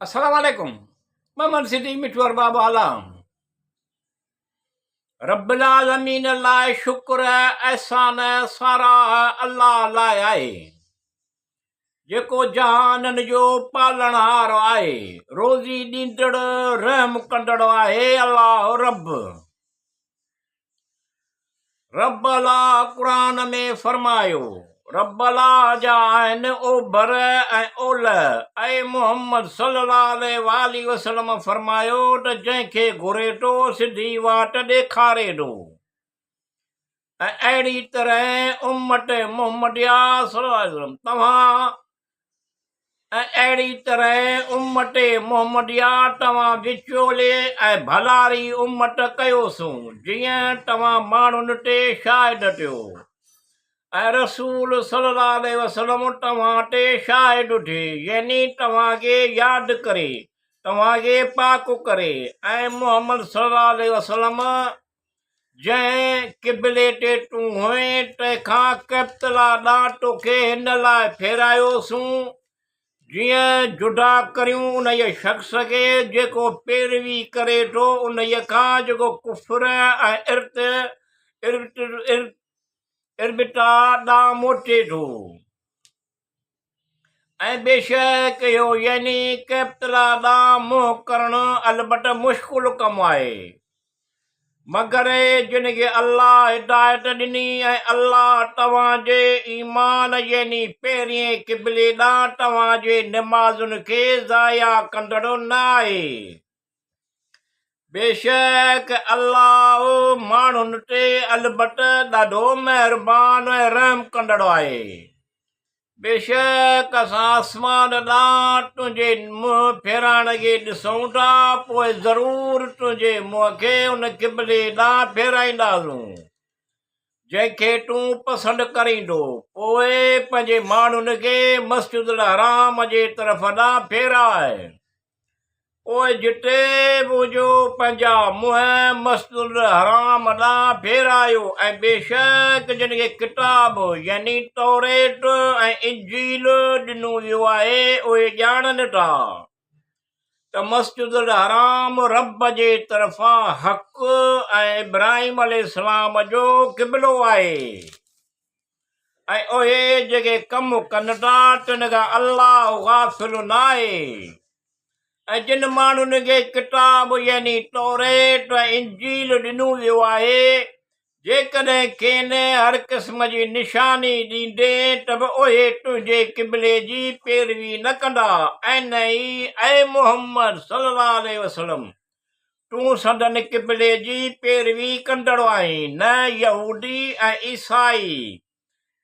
السلام عليڪم محمد صديق مٺو ارباب عالم رب العالمين لاء شڪر احسان ساراهه الله لاء آهي جيڪو جهانن جو پالڻهار آهي روزي ڏيندڙ رحم ڪندڙ آهي الله رب رب الله قرآن ۾ فرمايو، رب الله جا آهن اوڀر ۽ اولهه، اي محمد صلي الله عليه واٰله وسلم فرمايو ته جنهن کي گهري ٿو سڌي واٽ ڏيکاري ٿو ۽ اهڙي طرح امت محمديه صلي الله عليه وسلم توهان ۽ اهڙي طرح امت محمديه توهان وچولي ۽ ڀلاري امت ڪيوسون، جيئن توهان ماڻهن تي شاهد ٿيو ۽ رسول صلي الله عليه وسلم توهان تي شاهد ٿئي، يعني توهان کي ياد ڪري، توهان کي پاڪ ڪري ۽ محمد صلي الله عليه وسلم جنهن قبلي تي تون هئين، تنهن کان قبطلا ڏانهن توکي هن لاء ڦيرايوسون، جيئن جدا ڪريون انهيء شخص کي جيڪو پيروي ڪري ٿو انهيء کان جيڪو ڪفر ۽ اربتا ڏانهن موٽي ٿو. ۽ بيشڪ اهو يعني قبطلا ڏانهن منهن ڪرڻ البت مشڪل ڪم آهي، مگر جن کي الله هدايت ڏني ۽ الله توهان جي ايمان يعني پهرئين قبلي ڏانهن توهان جي نمازن کي ضايع ڪندڙ نه آهي. بيشڪ الله ماڻهن تي البت ڏاڍو مهربان ۽ رحم ڪندڙ آهي. بيشڪ اسان آسمان ڏانهن تنهنجي منهن ڦيرائڻ کي ڏسون ٿا، پوء ضرور تنهنجي منهن کي ان قبلي ڏانهن ڦيرائينداسون، جنهن کي تون پسند ڪريندو، پوء پنهنجي ماڻهن کي مسجد الحرام جي طرف ڏانهن ڦيراء. پوء جتي به هجو پنهنجا منهن مسجد الحرام ڏانهن ڦيرايو ۽ بيشڪ جن کي ڪتاب، يعني توريت ۽ انجيل، ڏنو ويو آهي اهي ڄاڻن ٿا ته مسجد الحرام رب جي طرفان حق ۽ ابراهيم عليه السلام جو قبلو آهي ۽ اهي جيڪي ڪم ڪن ٿا تن کان الله غافل ناهي. ۽ جن ماڻهن کي ڪتاب يعني توريت ۽ انجيل ڏنو ويو آهي، جيڪڏهن کين هر قسم جي نشاني ڏيندين ته به اهي تنهنجي قبلي جي پيروي نه ڪندا ۽ نه ئي اي محمد صلي الله عليه وسلم تون سندن قبلي جي پيروي ڪندڙ آهين، نه يهودي ۽ عيسائي.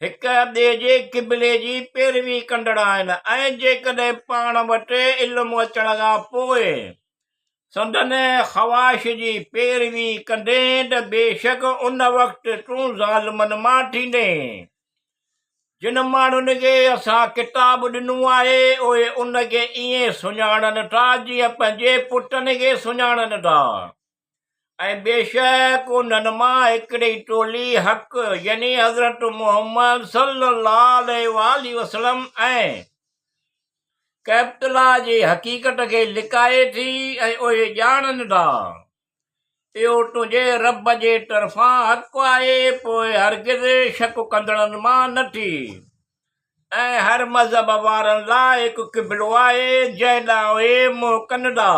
هڪ ٻئي جي قبلي جي پيروي ڪندڙ آهن ۽ جيڪڏهن پاڻ وٽ علم اچڻ کان پوء سندن خواهش جي پيروي ڪندين ته بيشڪ ان وقت تون ظالمن مان ٿيندين. جن ماڻهن کي اسان ڪتاب ڏنو آهي اهي ان کي ائين سڃاڻن ٿا جيئن پنهنجي پٽن کي سڃاڻن ٿا. ۽ بيشڪ انهن مان هڪڙي ٽولي حق، يعني حضرت محمد صلّي الله عليه واٰله وسلّم، ۽ ڪعبة جي حقيقت کي لڪائي ٿي ۽ اهي ڄاڻن ٿا. اهو تنهنجي ربّ جي طرفان حق آهي، پوء هرگز شڪ ڪندڙن مان نه ٿي. ۽ هر مذهب وارن لاء هڪ قبلو آهي، جنهن ڏانهن اهي منهن ڪن ٿا.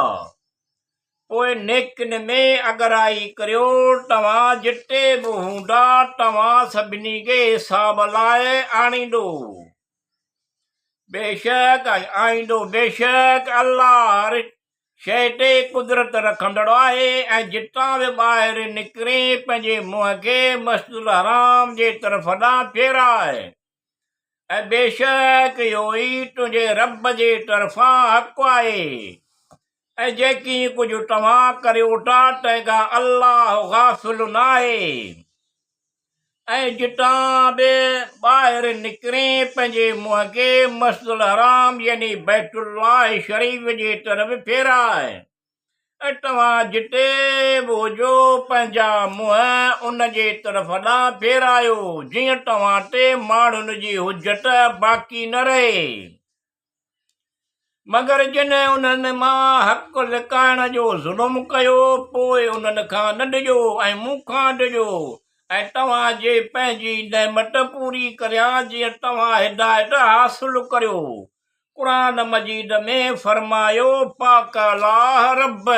پوء نيڪين ۾ اڳرائي ڪريو، توهان جتي به هوندا، توهان سڀني کي حساب لاء آڻيندو. بيشڪ آئيندو، بيشڪ الله هر شيء تي قدرت رکندڙ آهي ۽ جتان به ٻاهر نڪرين پنهنجي منهن کي مسجد الحرام جي طرف ڏانهن ڦيراء. ۽ بيشڪ اهو ئي تنهنجي رب جي طرفان حق آهي ۽ جيڪي ڪجهه توهان ڪريو ٿا تنهن کان الله غافل ناهي ۽ جتان به ٻاهر نڪرين پنهنجي منهن کي مسجد الحرام يعني بيت الله شريف جي طرف ڦيراء. ۽ توهان جتي به هجو پنهنجا منهن ان جي طرف ڏانهن ڦيرايو، جيئن توهان تي ماڻهن جي حجت باقي نه رهي. مگر جن انهن مان حق لڪائڻ جو ظلم ڪيو، پوء انهن کان نه ڊڄو ۽ مون کان ڊڄو ۽ توهان جي پنهنجي نعمت پوري ڪريان جيئن توهان هدايت حاصل ڪريو. قرآن مجيد ۾ فرمايو، پاڪ الله رب!